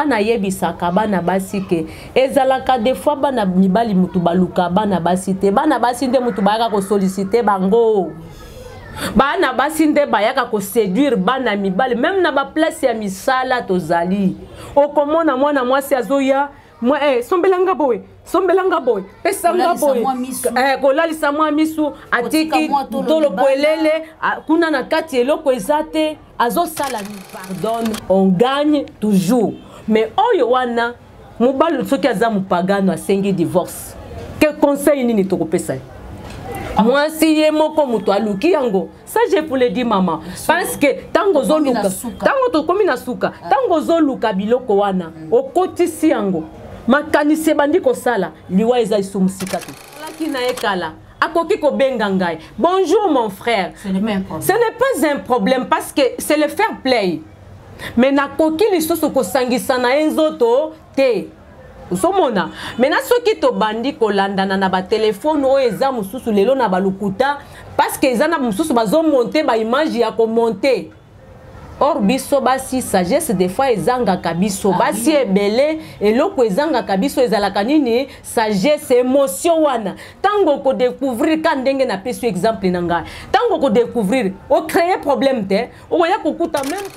Nga nayebisaka bana basi ke ezalaka des fois bana mibali mutu baluka bana basi te, bana basi nde mutu bayaka kosollicite bango. Bana basi nde bayaka koseduire bana mibali, meme na baplace ya misala tozali. Okomona mwana mwasi azoya mwa eh, sombela nga boye, sombela nga boye, pesa nga boye, eh, kolalisa mwa misu, atiki tolo polele kuna na kati eloko eza te, azosala. Pardonne, on gagne toujours. Mais oyo wana mobali soki aza mopagano asengi divorce, ke conseil nini tokopesa ye? Mwasi ye moko moto aluki yango. Ça, je vous le dis, maman, parce que ntango ozoluka, ntango tokomi na suka, ntango ozoluka biloko wana, okotisi yango, makanisi ebandi kosala, liwa eza lisusu mosika te. Alaki na ye kala, akoki kobenga ngai bonjour mon frère, ce n'est pas un problème. Ce n'est pas un problème parce que c'est le fair play. Mais nakoki lisusu kosangisa na ye nzoto te. Ozomona maintenant, soki tobandi kolandana na batelefone oyo eza mosusu lelo na balukuta, parce que eza na mosusu bazomonte baimage ya komonte. Or biso basi, sagesse des fois ezangaka biso. Basi ebele, eloko ezangaka biso ezalaka nini? Sagesse, émotion wana. Ntango okodécouvrir ka ndenge napesi exemple na ngai, ntango okodécouvrir, ocréer problème te, okoya kokuta même.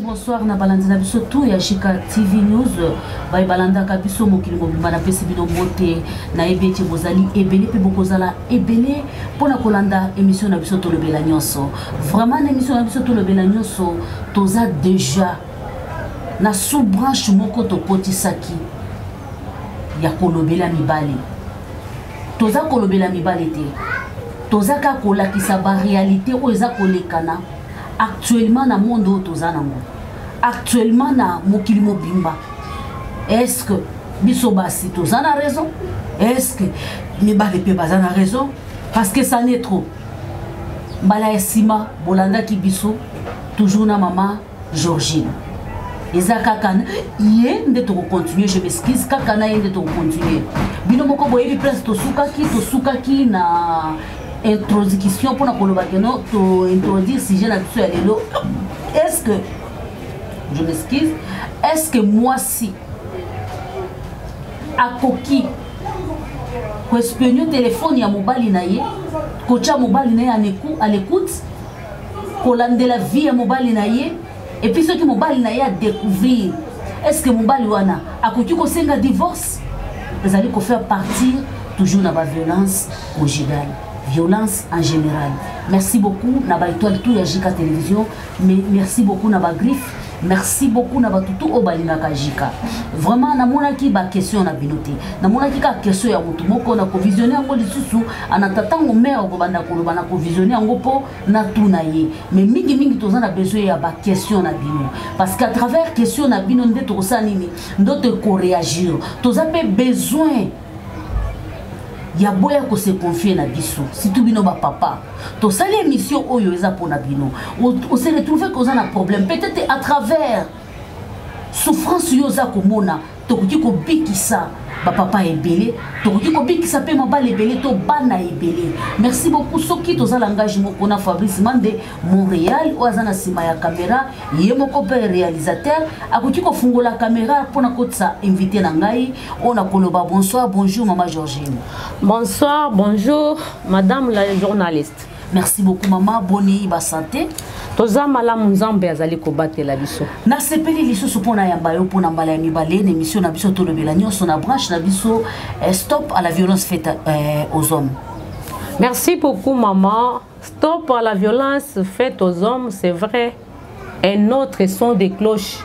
Bonsoir na balandi na biso tout ya Jika TV News, baye balandaka biso mokili mobimba. Napesi bino mbote, nayebi ete bozali ebele mpe bokozala ebele mpona kolanda émission na biso Tolobela Nyonso. Vraiment, na émission na biso Tolobela Nyonso, toza déjà na sous branche moko tokotisaki ya kolobela mibali. Toza kolobela mibali te, toza kaka kolakisa baréalité oyo eza kolekana actuellement na monde oyo toza nango actuellement na mokili mobimba. Est-ce que biso basi toza na raison? Est-ce que mibali mpe baza na raison? Parce que ça n'est trop. Mbala ya nsima bolandaki biso toujours na mama Georgine, eza kaka ye nde tokocontinue. Je m'excuse, kaka na ye nde tokocontinue. Bino moko boyebi place tosukaki. Tosukaki na introduction mpona koloba keno tointroduire sujet na biso ya lelo. Est ce que, je m'excuse, est ce que mwasi akoki koespionner telefone ya mobali na ye, kotya mobali na ye à l'écoute, kolandela vie ya mobali na ye? Et puis soki mobali na ye adécouvrir, est ce que mobali wana akoki kosenga divorce? Ezali kofaire partir toujours na baviolence conjugale, violence en général. Merci beaucoup na baétoile tout ya Jika Télévision, mais merci beaucoup na bagriffe, merci beaucoup na bato tout oyo balingaka Jika. Vraiment, namonaki baquestion na bino te, namonaki kaka question ya motu moko. Na kovisionne yango lisusu anata ntango mare akobanda koloba, na kovisionne yango mpo natuna ye. Mais mingimingi toza na besoin ya baquestion na bino, parce que à travers question na bino nde tokosala nini, nde tokoréagir. Toza mpe besoin ya boya kose confier na biso, surtout bino bapapa. Tosali émission oyo eza mpona bino. Ose retrouve koza na problème, peut-être à travers souffrance oyo oza komona, tokoki kobikisa bapapa ebele, tokoki kobikisa mpe mabala ebele to bana ebele. Merci beaucoup. Soki toza langage moko na Fabrice Mande Montréal oyo aza na nsima ya caméra, ye moko mpe réalisateur, akoki kofungola caméra mpona kotisa invité na ngai oyo na koloba. Bonsoir, bonjour mama Georgine. Bonsoir, bonjour madame la journaliste. Merci beaucoup mama. Boni basanté? Toza malamu, Nzambe azali kobatela biso. Nasepeli lisusu mpona yamba yo mpona mbala ya mibale na émission na biso Tolobela Nyonso, na branche na biso Stop à la violence faite aux hommes. Merci beaucoup maman. Stop à la violence faite aux hommes, c'est vrai, un autre son de cloche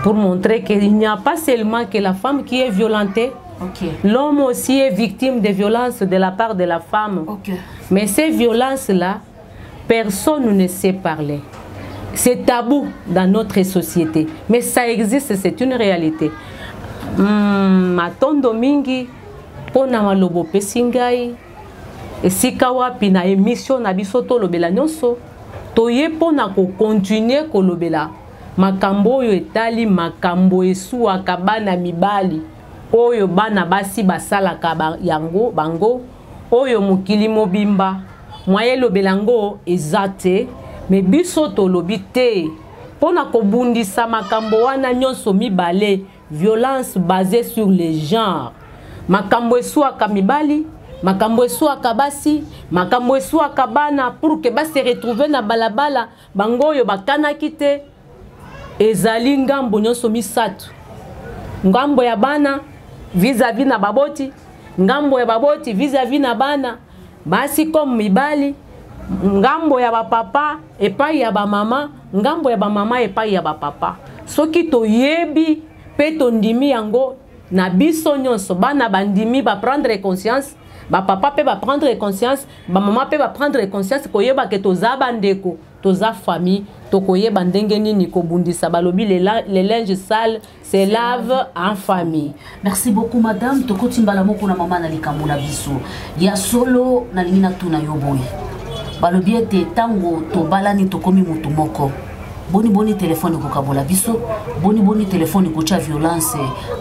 pour montrer qu'il n'y a pas seulement que la femme qui est violentée. L'homme aussi est victime de violences de la part de la femme. Mais ces violences-là, personne ne sait parler. C'est tabou dans notre société. Mais ça existe, c'est une réalité. Matondo mingi mpo na maloba opesi ngai esika wapi na emission na biso tolobela nyonso. Toye mpo na kokontinue kolobela makambo oyo etali makambo esuwaka bana mibali, oyo bana basi basalaka yango bango, oyo mokili mobimba mwaye elobela yango eza te. Me biso tolobi te mpo na kobundisa makambo wana nyonso mibale, violence basée sur le genre, makambo eswaka mibali, makambo eswaka basi, makambo eswaka bana, pour que base retrouver na balabala bango oyo bakanaki te. Ezali ngambo nyonso misato: ngambo ya bana vis-à-vis na baboti, ngambo ya baboti vis-à-vis na bana basi comme mibali, ngambo ya bapapa epai ya bamama, ngambo ya bamama epai ya bapapa. Soki toyebi mpe tondimi yango na biso nyonso, bana bandimi, baprendre conscience, bapapa mpe baprendre conscience, bamama mpe baprendre conscience, koyeba ke toza bandeko, toza famille, tokoyeba ndenge nini kobundisa. Balobi le linge sale se lave en famille. Merci beaucoup, madame. Tokoti mbala moko na mama na likambo na biso ya solo. Nalingi natuna yo boye: balobi ete ntango tobalani, tokomi motu moko. Boni boni telefone ekokabola biso? Boni boni telefone ekotia violence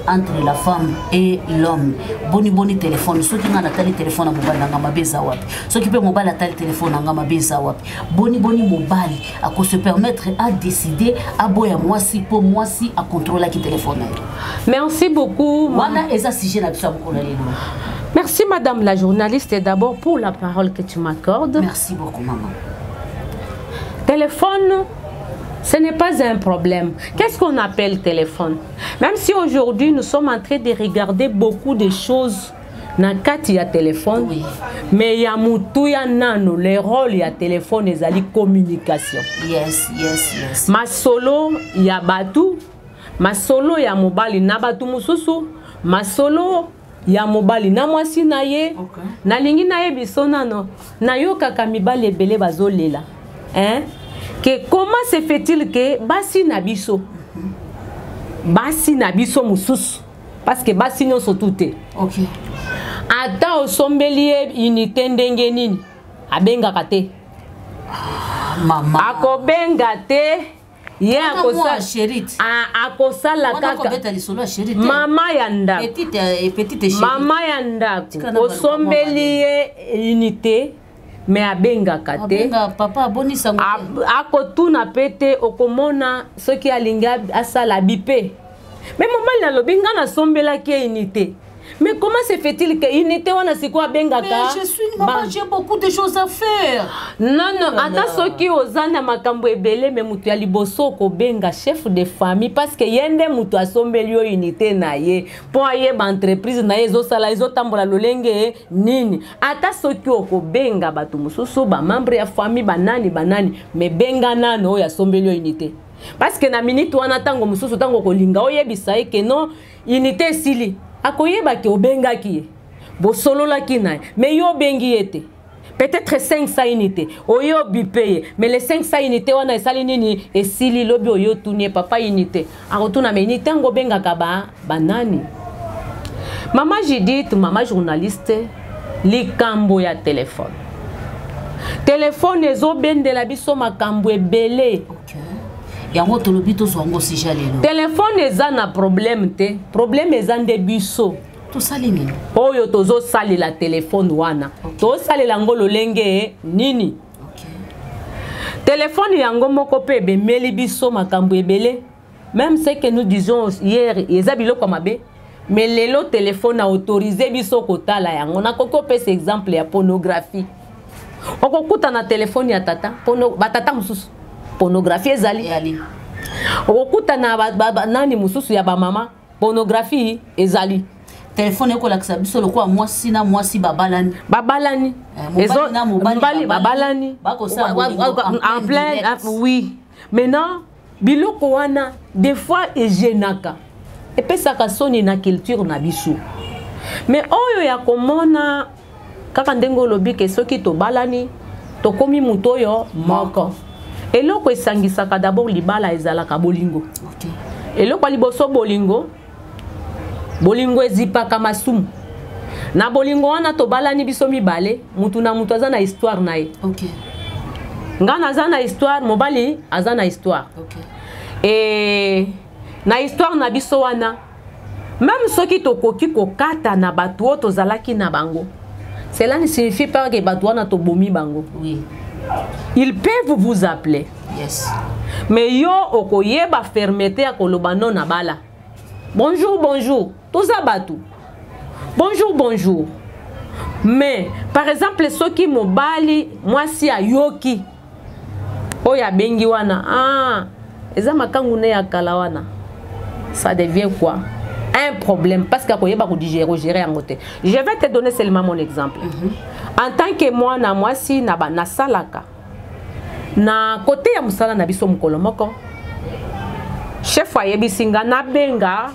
entre la femme et l'homme? Boni boni telefone, soki ngai natali telefone ya mobali na nga, mabe eza wapi? Soki mpe mobali atali telefone na nga, mabe eza wapi? Boni boni mobali akose permettre adécider aboya mwasi mpo mwasi akontrolaki telefone na ye? Merci beaucoup. Wana eza sujet na biso ya mokolo lelo. Merci, madame la journaliste, d'abord pour la parole que tu m'accordes. Merci beaucoup, maman. Téléphone, ce n'est pas un problème. Qu'est-ce qu'on appelle téléphone? Même si aujourd'hui nous sommes en train de regarder beaucoup de choses na kati ya téléphone, mais ya mutuya nano, le rôle ya téléphone ezali communication. Masolo ya batu, masolo ya mobali na batu mosusu, masolo ya mobali na mwasi na ye. Nalingi nayebi so nano, nayokaka mibali ebele bazolela, hein? Ke comment se fait-il ke basi na biso mosusu, parce que basi nyonso tu te, ata osombeli ye unité ndenge nini, abengaka te. Mama. Akobenga te ye. Akosala kaka mama ya ndako, mama ya ndako osombeli ye unité, me abengaka te, akotuna mpe te. Okomona soki alingi asala bipe, me mobali nalobi nga nasombelaki ye unité, mais comment se fait-il que unité wana sikoyo abengaka? Mais je suis une maman, j'ai beaucoup de choses à faire. Non, non, ata soki oza na makambo ebele, me moto ya liboso okobenga, chef de famille, parce que ye nde moto asombeli yo unité na ye mpo ayeba entreprise na ye ezosala, ezotambola lolenge nini. Ata soki okobenga bato mosusu, bamembre ya famille, banani banani, me benga nano oyo asombeli yo unité, parce que na minute wana, ntango mosusu, ntango okolinga oyebisa ye ke non, unité esili, akoyeba ke obengaki ye, bosololaki na ye. Mais yo obengi ye te, peut-être 500 unité oyo obipe ye, mais les 500 unité wana esali nini? Esili. Lobi oyo otuni ye: "Papa, unité?" Akotuna: "Me unité yango obengaka banani?" Mama Judith, mama journaliste, likambo ya telefone, telefone ezobendela biso makambo ebele. Okay. Yango tolobi tozwa yango sujet lelo. Telefone eza na problème te, problème eza nde biso. Tosali nini? Oyo tozosalela telefone wana, tozosalela yango lolenge nini? Telefone yango moko mpe ebemeli biso makambo ebele. Même ce que nous disions hier eza biloko ya mabe, mais lelo telefone autorise biso kotala yango. Nakoki opesa exemple ya pornographie. Okokuta na telefone ya tata batata mosusu, pornographie ezali. Eyali. Okokuta na nani mosusu ya bamama, pornographie ezali. Telefone ekolakisa biso lokola mwasi na mwasi babalani. Babalani. Eh, mobali na mobali babalani. Bakosala bolingo en plein direct. Ah, oui. Maintenant, biloko wana des fois egênaka, epesaka soni na culture na biso. Mais oyo ya komona kaka ndenge olobi ke soki tobalani, tokomi moto oyo moko, eloko esangisaka d'abord libala ezalaka bolingo. Eloko ya liboso, bolingo. Bolingo ezipaka masumu. Na bolingo wana tobalani biso mibale, mutu na mutu aza na histoire na ye. Nga naza na histoire, mobali aza na histoire. E na histoire na biso wana, même soki tokoki kokata na bato oyo tozalaki na bango, cela ne signifie pas que bato wana tobomi bango. Ils peuvent vous appeler. Mais yo okoyeba fermeté ya koloba non na bala. Bonjour, bonjour. Toza bato. Bonjour, bonjour. Mais par exemple soki mobali mwasi ayoki oyo abengi wana, ah, eza makangu ne ya kala wana, ça devient quoi? Un problème, parce que akoyeba kodigérer gérer yango te. Je vais te donner seulement mon exemple. En tant que mwana mwasi na nasalaka na côté ya mosala na biso, mokolo moko chef ayebisi nga nabenga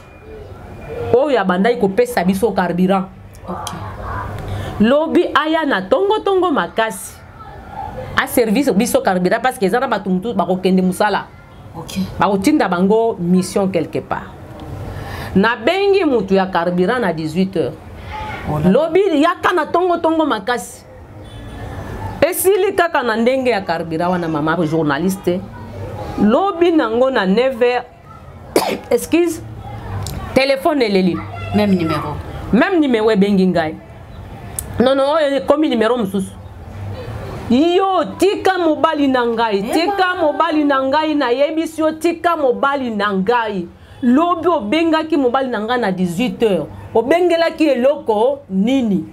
oyo abandaki kopesa biso carburant. Lobi aya na tongotongo makasi aservice biso carburant, parce que eza na bato mosusu bakokende mosala, bakotinda bango mission quelque part. Nabengi mutu ya carburant na 18 heures. Lobi yaka na tongotongo makasi. Esili kaka na ndenge ya carburant wana, mama journaliste, lobi nango na 9 heures, excuse, telefone eleli. Même numéro. Même numéro ebengi ngai. Nono, oyo ekomi numéro mosusu. Yo tika mobali na ngai, tika mobali na ngai, nayebisi yo, tika mobali na ngai. Lobi obengaki mobali na ngai na 18 heures, obengelaki eloko nini?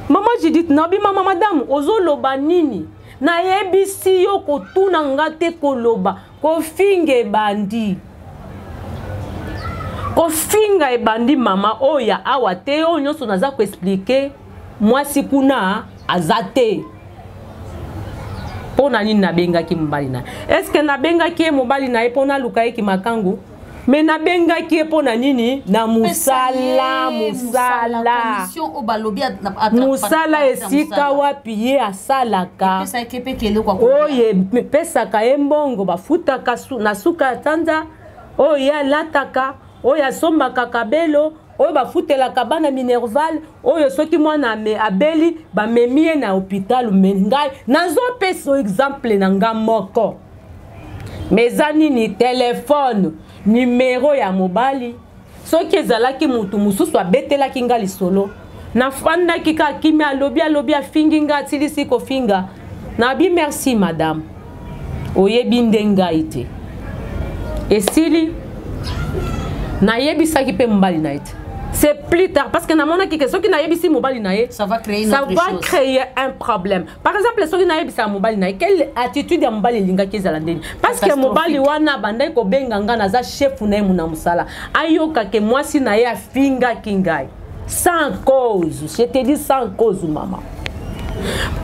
Mama Judith, nabi mama, madame, ozoloba nini? Nayebisi yo kotuna nga te. Koloba kofinga ebandi, kofinga ebandi. Mama, oyo ya awa te, oyo nyonso naza koexpliquer, mwasi kuna aza te. Mpo na nini nabengaki mobali na ye? Est-ce nabengaki ye mobali na ye mpo naluka ye kimakangu? Me nabengaki ye mpo na nini? Na mosala, mosala, mosala esika wapi ye asalaka, oyo epesaka ye mbongo, bafutaka na suka ya sanza, oyo ye alataka, oyo asombaka kabelo, oyo bafutelaka bana minerval, oyo soki mwana abeli bamemi ye na hôpital. Me ngai nazopesa exemple na nga moko. Me eza nini? Telefone, numero ya mobali. Soki ezalaki motu mosusu abetelaki nga lisolo, nafandaki kaka kimia, alobi, alobi, afingi nga, atilisi kofinga, nabi merci madame, oyebi nde ngai te. Esili, nayebisaki mpe mobali na ye te. C'est plus tard, parce que namonaki ke soki nayebisi mobali na ye, ça va créer, ça va créer un problème. Par exemple, soki nayebisaka mobali na ye, quelle attitude ya mobali elingaki ezala ndeni? Parce que mobali wana abandaki kobenga nga, naza chef na ye muna mosala, ayoka ke mwasi na ye afingaki ngai sans cause. Je te dis, sans cause, mama.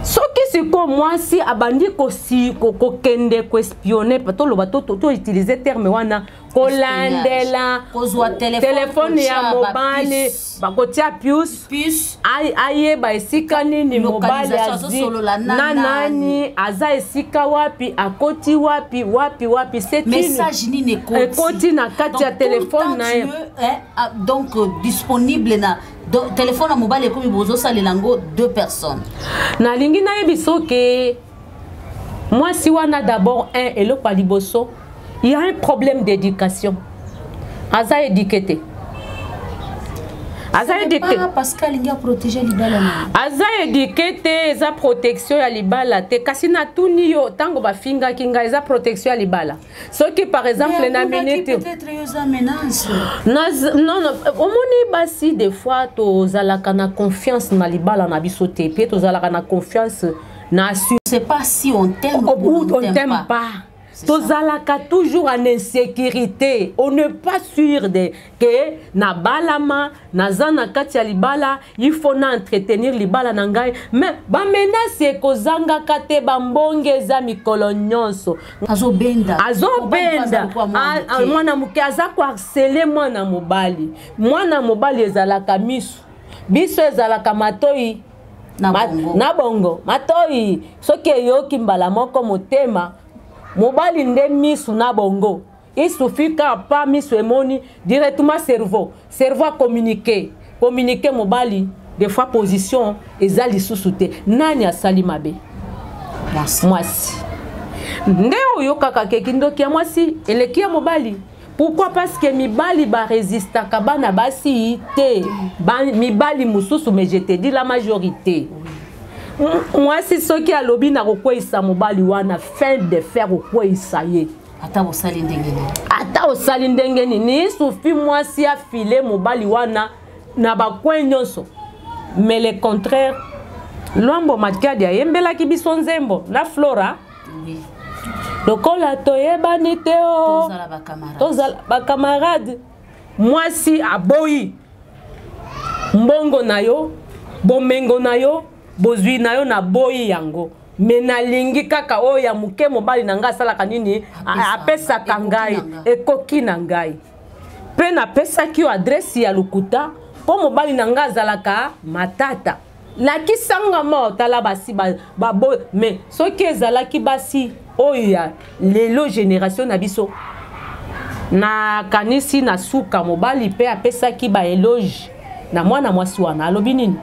Soki sikoyo mwasi abandi kokende koespionner, toloba, toutiliser terme wana, kolandela telefone ya mobali, bakotia puce, ayeba esika nini mobali azi na nani, aza esika wapi, akoti wapi, wapi, wapi. Message nini ekoti na kati ya telefone na ye. Donc disponible na telefone ya mobali, ekomi bozosalela yango deux personnes. Nalingi nayebi soki mwasi wana, d'abord un, eloko ya liboso, il y a un problème d'éducation. Aza éduqué te, aza éduqué. Parce que alingi aprotéger libala na Aza éduqué te. Eza protection ya libala te. Kasi natuni yo, ntango bafingaki ngai, eza protection ya libala? Soki par exemple na minute non, non, omoni, basi des fois tozalaka na confiance na libala na biso te, mpe tozalaka na confiance na C'est pas si on t'aime ou on t'aime pas. Tozalaka toujours en insécurité, on n'est pas sûr de ke nabalama, naza na kati ya libala, il faut na entretenir libala na ngai. Mais bamenaces ekozangaka te, bambonge eza mikolo nyonso. Azobenda. Azobenda mwana moke, aza koharceler mwana mobali. Mwana mobali ezalaka miso, biso ezalaka matoi. Na bongo. Na bongo matoi soki eyoki mbala moko motema mobali nde misu na bongo. Il suffit kaka pa miso emoni directement cerveau, cerveau a communiquer, communiquer mobali des fois position eza lisusu te. Nani asali mabe? Mwasi. Nde oyokaka ke kindoki ya mwasi eleki ya mobali. Pourquoi? Parce que mibali ba résistaka bana basi te. Ba, mibali mususu, mais je te dis la majorité. Mwasi soki alobi na kokweyisa mobali wana, fin de faire kokweyisa ye. Ata osali ndenge nini? Ata osali ndenge nini, sufi mwasi afile mobali wana na bacoin nyonso. Mais le contraire, Lwambo Makiadi ayembelaki biso nzembo na Flora. Oui. Lokola toyebani te o tozala bacamarade, mwasi aboyi mbongo na yo, bomengo na yo, bozwi na yo, naboyi yango, me nalingi kaka oyo ya moke mobali na ngai asalaka nini, apesaka ngai, ekoki na ngai. Mpe napesaki yo adresse ya lokuta mpo mobali na ngai azalaka matata. Lakisanga ma tala basi baboy ba, mais soki ezalaki basi oyo ya lelo génération na biso, nakanisi na suka mobali mpe apesaki ba éloge na mwana mwasi wana. Alobi nini?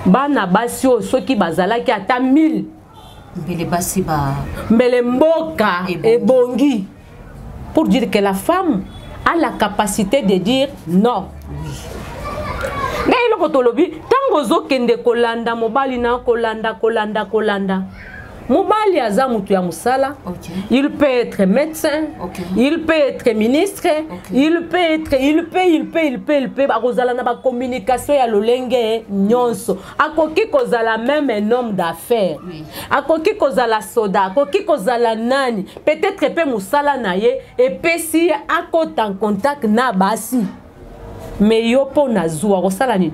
Bana basi oyo soki bazalaki ata 1000, mbele basi ba mbele mboka ebongi. Pour dire que la femme a la capacité de dire non. Nde eloko tolobi, ntango ozokende kolanda mobali na kolanda kolanda kolanda mobali, aza motu ya mosala. Il peut être médecin, il peut être ministre, il peut être, il peut, il peut, il peut, il peut. Akozala na bacommunication ya lolenge nyonso. Akoki kozala même un homme d'affaires, akoki kozala soda, akoki kozala nani. Peut-être mpe mosala na ye epesi ye akota en contact na basi. Mais yo mpo na zuwa kosala nini?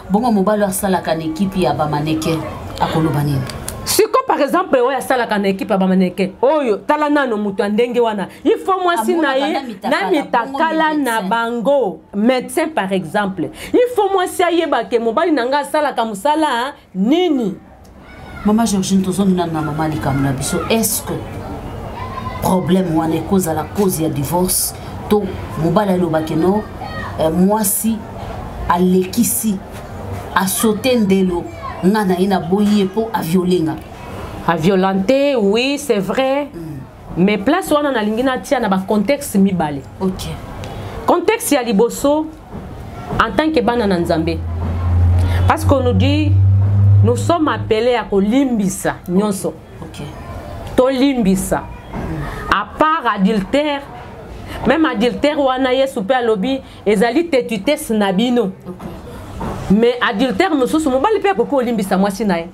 Bongo mobali asalaka na ekipe ya bamaneke akoloba nini? Siko par exemple oyo asalaka na ekipe ya bamaneke oyo, tala nano moto ya ndenge wana, il faut mwasi na ye na mitakala na bango. Médecin par exemple, il faut mwasi ayeba ke mobali na ngai asalaka mosala nini. Mama Georgine, tozongi nano na mama likambo na biso. Est ce que problème wana ekozala cause ya divorce, to mobali alobaki no, mwasi alekisi, asote ndelo, nga na ye naboyi ye mpo aviole nga? Aviolente, oui, c'est vrai. Mais place wana nalingi natia na bacontexte mibale. Contexte ya liboso, en tant que bana na Nzambe, parce qu'on nous dit, nous sommes appelés à kolimbisa nyonso. Tolimbisa à part adultère. Même adultère wana, Yesu mpe alobi ezali tetutese na bino. Mais adultère mosusu, mobali mpe akoki kolimbisa mwasi na ye.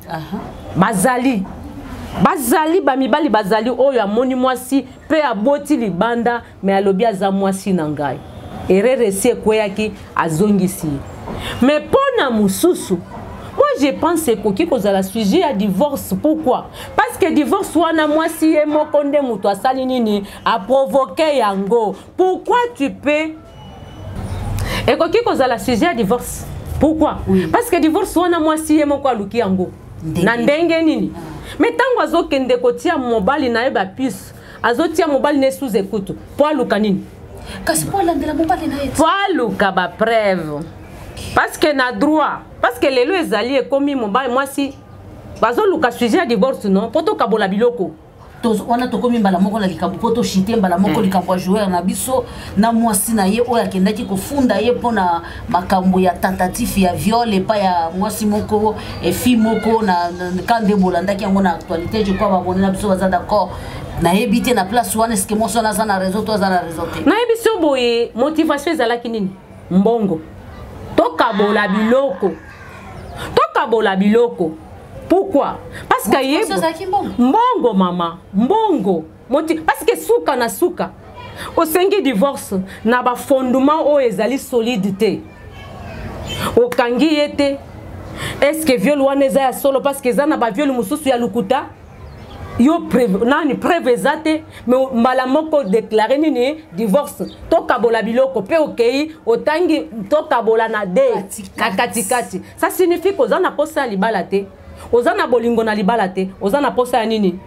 Bazali bamibali bazali oyo amoni mwasi mpe aboti libanda, me alobi aza mwasi na ngai, erreur esi ekweyaki, azongisi ye. Mais mpo na mosusu, moi je pense ekoki kozala sujet ya divorce. Pourquoi? Parce que divorce wana, mwasi ye moko nde moto asali nini, aprovoke yango. Pourquoi tu peux, ekoki kozala sujet ya divorce? Pourquoi? Parce que divorce wana, mwasi ye moko aluki yango na ndenge nini? Mais ntango azokende kotia mobali na ye bapuce, azotia mobali na ye sous écoute mpo aluka nini? Kasi mpo alandela mobali na ye. Mpo aluka bapreuve, parce que na droit, parce que lelo ezali ekomi mobali mwasi bazoluka sujet ya divorce, non mpo tokabola biloko. Wana tokomi mbala moko na likambo mpo toshite mbala moko likambo ya joueur na biso na mwasi na ye oyo akendaki kofunda ye mpona makambo ya tentative ya viol epai ya mwasi moko, efi moko na ka nde bolandaki yango na actualité. Je crois babone na biso baza d'accord. Nayebi te na place wana, eske mwasi wana aza na raison to aza na raison te? Nayebi so boye, motivation ezalaki nini? Mbongo, tokabola biloko, tokabola biloko. Pourquoi? Parce que ye mbongo, mama, mbongo. Parce que suka na suka osengi divorce na bafondement oyo ezali solide te. Okangi ye te, est ce que viol wana eza ya solo? Parce que eza na baviole mosusu ya lokuta. Yo preuve nani, preuve eza te, mais mbala moko déclare nini? Divorce, tokabola biloko. Mpe okei otangi tokabola na de na katikati, ça signifie koza na posa ya libala te, oza na bolingo na libala te, oza na posa ya nini?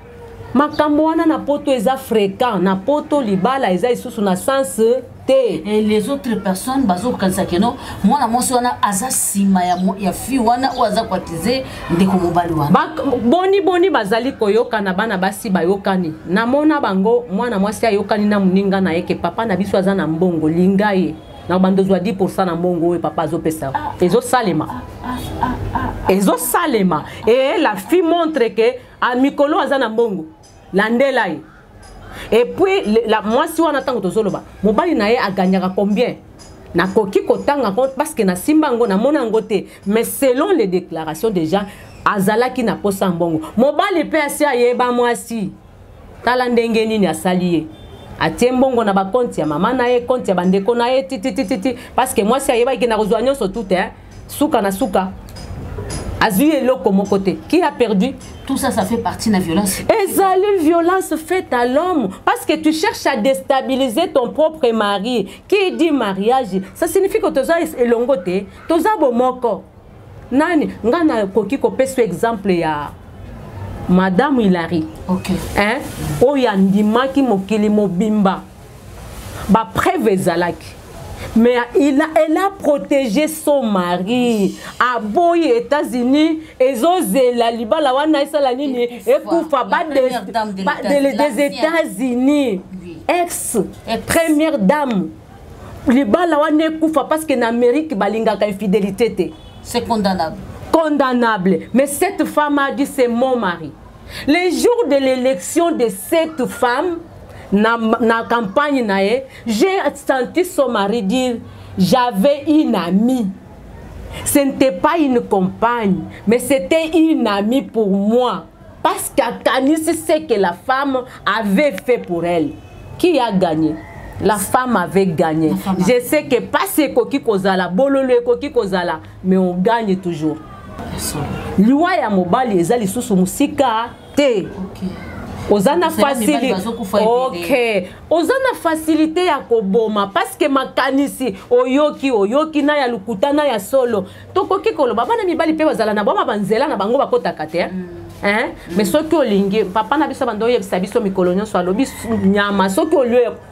Makambo wana na poto eza fréquent. Na poto libala eza lisusu na sens te. Et les autres personnes bazokanisa ke non, mwana mwasi wana aza nsima ya fille wana oyo aza koaccuser ndeko mobali wana. Boni boni bazali koyokana, bana basi bayokani. Namona bango, mwana mwasi ayokani na moninga na ye ke papa na biso aza na mbongo, linga ye na bando ozwa 10 na mbongo oyo papa azopesa. Ezosalema, ezosalema. Et la fille montre ke a mikolo aza na mbongo, landela ye. Et puis la mwasi wana, ntango tozoloba, mobali na ye agagnaka combien, nakoki kotanga parce que nasimba yango, namona yango te, mais selon les déclarations déjà, azalaki na posa mbongo. Mobali mpe asi ayeba mwasi. Tala ndenge nini asali ye: atie mbongo na bacompte ya mama na ye, compte ya bandeko na ye, titititi, parce que mwasi ayebaki na kozwa nyonso tu te. Suka na suka, azwi eloko moko te. Qui a perdu? Tout ça, ça fait partie de la violence. Ezali violence faite à l'homme, parce que tu cherches à déstabiliser ton propre mari. Qui dit mariage, ça signifie que toza elongo te, toza bomoko. Nani nga nakoki kopesa exemple ya Madame Hilary, hein? Oyo andimaki mokili mobimba, bapreuve ezalaki, mais elle a protégé son mari. Aboyi États-Unis ezozela libala wana esala nini, ekufa. Des États-Unis, ex première dame, libala wana ekufa, parce que na Amérique balingaka infidélité te. C'est condamnable. Condamnable. Mais cette femme a dit: c'est mon mari. Les jours de l'élection de cette femme na campagne na ye, j'ai senti son mari dire: j'avais une amie, ce n'était pas une compagne, mais c'était une amie pour moi, parce qu'akanisi ce que la femme avait fait pour elle. Qui a gagné? La femme avait gagné. Femme. Je sais que pasi ekoki kozala, bololo ekoki kozala, mais on gagne toujours. Liwa ya mobali eza lisusu mosika te. Oza na facilité, ok, oza na facilité ya koboma, parce que makanisi oyoki, oyoki na ya lokuta na ya solo. Tokoki koloba bana mibali mpe bazala na boma banzela na bango bakotaka te, hein? Mais soki olingi, papa na biso bando oyebisa biso mikolo nyonso, alobi nyama soki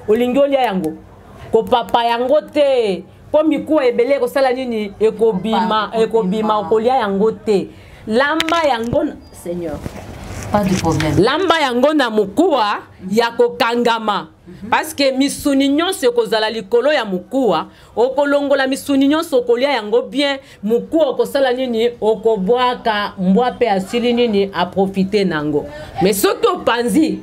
olingi olia yango, kopapa yango te, mpo mikuwa ebele ekosala nini? Ekobima, ekobima. Okolia yango te, lamba yango, Seigneur. Pas de problème. Lamba yango na mokuwa ya kokangama, parce que misuni nyonso ekozala likolo ya mokuwa. Okolongola misuni nyonso, okolia yango bien. Mokuwa okosala nini? Okobwaka, mbwa mpe asili nini? Aprofiter nango. Mais soki opanzi,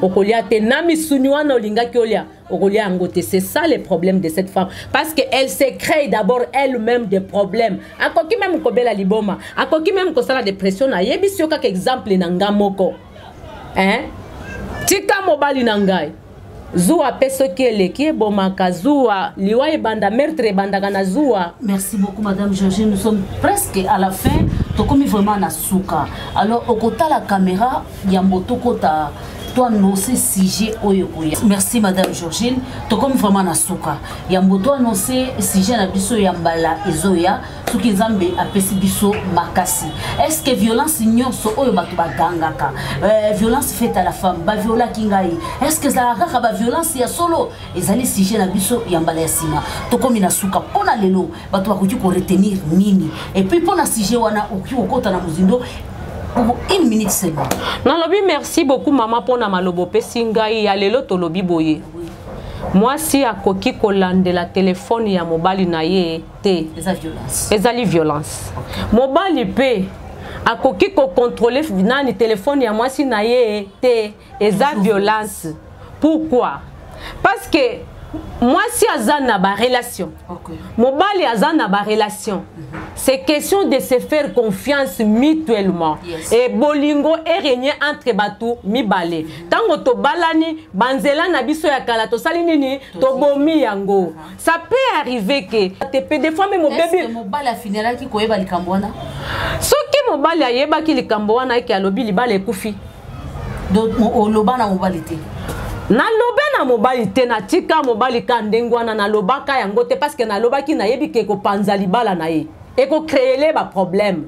okolia te. Na misuni wana olingaki olia, okolia yango te. C'est ça le problème de cette femme, parce que elle se crée d'abord elle-même des problèmes. Akoki même kobela liboma, akoki même kosala dépression. Nayebisi yo kaka exemple na nga moko, hein? Tika mobali na ngai. Zuwa mpe soki eleki ebomaka. Zuwa, liwa ebanda, meurtre ebandaka na zuwa. Merci beaucoup, Madame Georgie. Nous sommes presque à la fin. Tokomi vraiment na suka. Alors okotala caméra yambo tokota to annoncer sujet oyo koya. Merci, Madame Georgine. Tokomi vraiment na suka. Yambo to annoncer sujet na biso ya mbala ezoya, soki Nzambe apesi biso makasi. Est-ce que violence nyonso oyo bato bagangaka, violence faite à la femme, baviolaki ngai, est-ce que ezalaka kaka baviolence ya solo? Ezali sujet na biso ya mbala ya nsima. Tokomi na suka mpona lelo. Bato bakoki koretenir nini? Et puis mpona sujet wana, okoki kokota na mozindo pour une minute seulement. Nalobi merci beaucoup, mama, mpona maloba opesi ngai ya lelo. Tolobi boye: mwasi akoki kolandela telefone ya mobali na ye te. Eza violence. Ezali violence. Mobali mpe akoki kocontrôler nani, telefone ya mwasi na ye te. Eza violence. Pourquoi? Parce que mwasi aza na barelation, mobali aza na barelation. C'est question de se faire confiance mutuellement et bolingo erégner entre bato mibale. Ntango tobalani, banzela na biso ya kala tosali nini? Tobomi yango. Ça peut arriver que te des fois même obebi. Mobali afinelaki koyeba likambo wana? Soki mobali ayebaki likambo wana, eke alobi libala ekufi. Donc oloba na mobali te? Nalobe na mobali te. Natika mobali ka ndenge wana. Nalobaka yango te, parce que nalobaki, nayebi ke ekopanza libala na ye, ekocréer baproblème.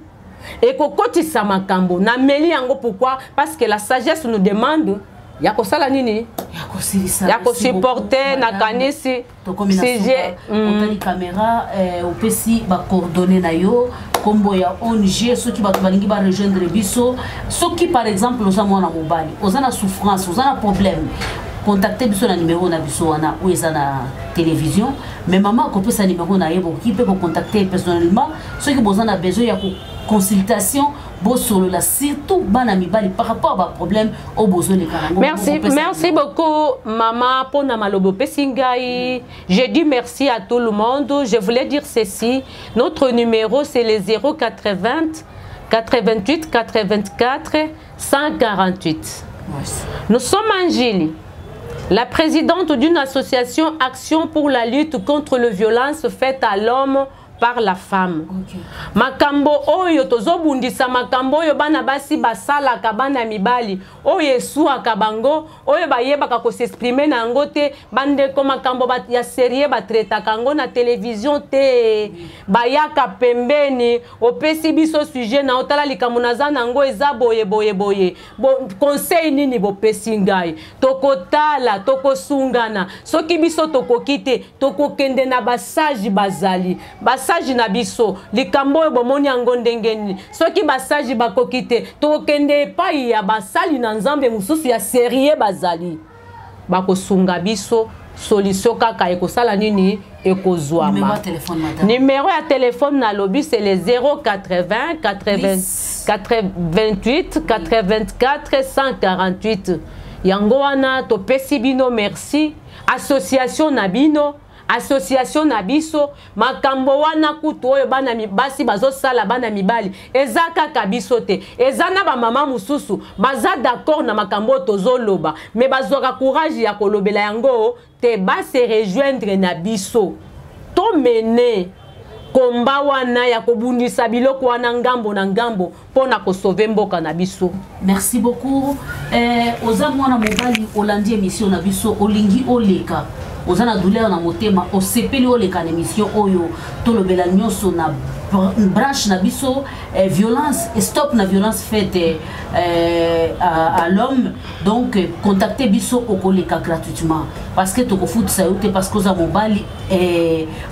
Ekokotisa makambo. Nameli yango pourquoi? Parce que la sagesse nous demande ya kosala nini? Ya kosupporter. Nakanisi sujet. Otali caméra, opesi bacoordonnées na yo, nkombo ya ONG, soki bato balingi barejoindre biso. Soki par exemple oza mwana mobali, oza na souffrance, oza na problème, contacte biso na numéro na biso wana oyo eza na télévision. Mais mama akopesa numéro na ye, bokoki mpe kocontacte personnellement soki boza na besoin ya consultation, bosolola, surtout bana mibali, par rapport à baproblème oyo bozoleka nango. Merci, merci beaucoup mama mpona maloba opesi ngai. Je dis merci à tout le monde. Je voulais dire ceci: notre numéro, c'est le 080 88 84 148. Nous sommes Angélie, la présidente d'une association Action pour la lutte contre les violences faites à l'homme par la femme. Makambo oyo tozobundisa, makambo oyo bana basi basalaka bana mibali, oyo eswaka bango, oyo bayebaka kos'exprimer na yango te. Bandeko, makambo ya sérieux batraitaka yango na télévision te. Bayaka pembeni, opesi biso sujet na otala likambo naza nango eza boye boye boye. Bo, conseil nini bopesi ngai? Tokotala, tokosungana. Soki biso tokoki te, tokokende na basages. Bazali basages na biso. Likambo oyo bomoni yango ndenge nini? Soki basages bakoki te, tokokende epai ya basali na Nzambe mosusu ya sérieux, bazali bakosunga biso. Solution kaka ekosala nini? Ekozwama. Numéro ya telefone nalobi, c'est le 080 80 88 84 148. Yango wana topesi bino merci, association na bino, association na biso. Makambo wana kutu oyo bana basi bazosala bana mibali, eza kaka biso te, eza na bamama mosusu baza d'accord na makambo oyo tozoloba, mais bazwaka courage ya kolobela yango te. Base rejoindre na biso, tomene komba wana ya kobundisa biloko wana ngambo na ngambo mpo na kosauver mboka na biso. Merci beaucoup. Oza mwana mobali, olandi émission na biso, olingi oleka, oza na douleur na motema, osepeli oleka na émission oyo, tolobela nyonso na branche na biso, violence, stop na violence faite à l'homme. Donc contacte biso, okoleka gratuitement parce que tokofutisa yo te parce que oza mobali.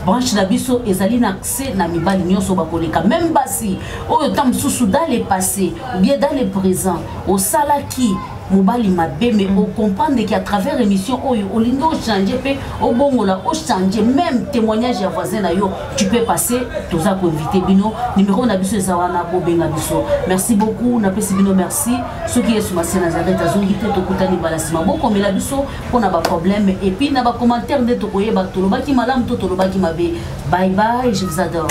Branche na biso ezali na accès na mibali nyonso bakoleka, même basi oyo ta mosusu dans le passé ou bien dans le présent osalaki mobali mabe, mais ocomprendre que à travers émission oyo olingi ochange mpe obongola, ochange même témoignage ya voisin na yo, tu peux passer. Toza koinvite bino, numéro na biso eza wana, bobenga biso. Merci beaucoup, napesi bino merci. Soki Yesu Masiya Nazareth azongi te, tokutani mbala nsima. Bokomela biso mpona baproblème et puis na bacommentaire nde tokoyeba tolobaki malamu to tolobaki mabe. Bye bye, je vous adore.